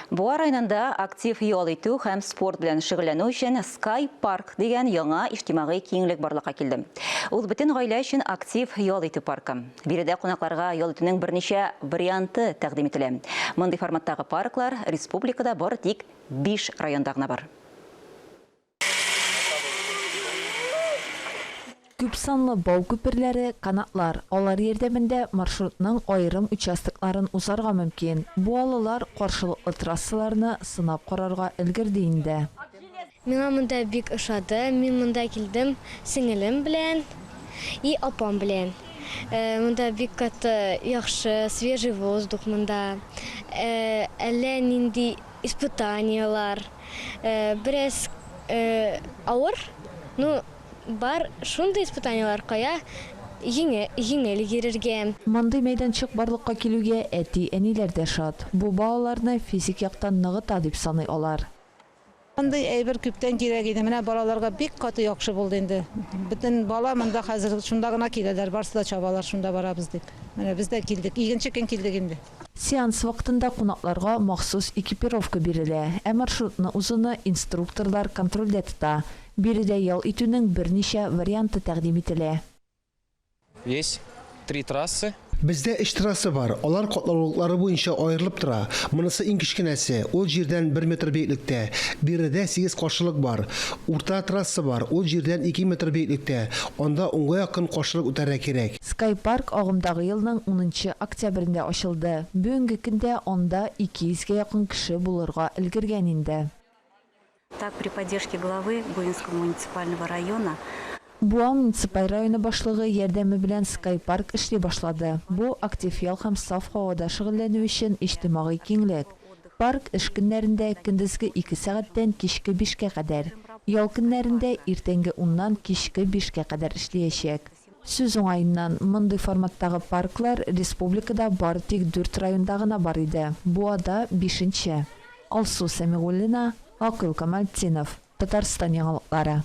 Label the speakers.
Speaker 1: Буа районында актив ял итү һәм спорт белән шөгыльләнү өчен Sky Park дигән яңа иҗтимагый киңлек барлыкка килде. Ул бөтен гаилә өчен актив ял итү паркы. Биредә кунакларга ял итүнең берничә варианты тәкъдим ителә. Мондый форматтагы парклар республикада бары тик биш районда гына бар.
Speaker 2: Күпсанлы бау күперләре, канатлар, алар ярдәмендә маршрутның аерым участокларын узарга мөмкин. Буалылар каршылыклы трассаларны сынап карарга өлгерде инде.
Speaker 3: Миңа монда бик ошады. Мин монда килдем сеңелем белән и апам белән. Монда бик каты яхшы, свежий воздух монда. Әллә нинди испытаниелар. Бераз авыр, ну бар шундый испытаниелар, кая җиңел йөрергә.
Speaker 2: Мондый мәйданчык барлыкка килүгә әти-әниләр дә шат. Бу балаларны физик яктан ныгыта, дип саный алар.
Speaker 4: Мондый әйбер күптән кирәк иде. Менә балаларга бик каты яхшы булды инде. Бөтен бала монда хәзер шунда гына киләләр, барысы да чабалар, шунда барабыз дип. Менә без дә килдек. Икенче көн килдек инде.
Speaker 2: Сеанс вакытында кунакларга махсус экипировка бирелә, ә маршрутны узуны инструкторлар контрольдә тота. Биредә ял итүнең берничә варианты тәкъдим ителә.
Speaker 5: Есть три трассы.
Speaker 6: Бездә өч трасса бар, алар катлаулылыклары буенча аерылып тора. Монысы иң кечкенәсе, ул җирдән бер метр биеклектә. Биредә сигез каршылык бар. Урта трасса бар, ул җирдән ике метр биеклектә, анда унга якын каршылык үтәргә кирәк.
Speaker 2: Sky Park агымдагы елның унынчы октябрендә ачылды. Бүгенге көндә анда 200 гә якын кеше булырга өлгергән инде.
Speaker 7: Так, при поддержке главы Буинского муниципального района.
Speaker 2: Буа муниципаль районы башлыгы ярдәме белән Sky Park эшли башлады. Бу, актив ял һәм саф һавада шөгыльләнү өчен иҗтимагый киңлек. Парк эш көннәрендә көндезге ике сәгатьтән кичке бишкә кадәр, ял көннәрендә иртәнге уннан кичке бишкә кадәр эшлиячәк. Сүз уңаеннан, мондый форматтагы парклар республикада бары тик дүрт районда гына бар иде, Буада, бишенче. Алсу Сәмигуллина, Акыл Камалтдинов, Татарстан яңалыклары.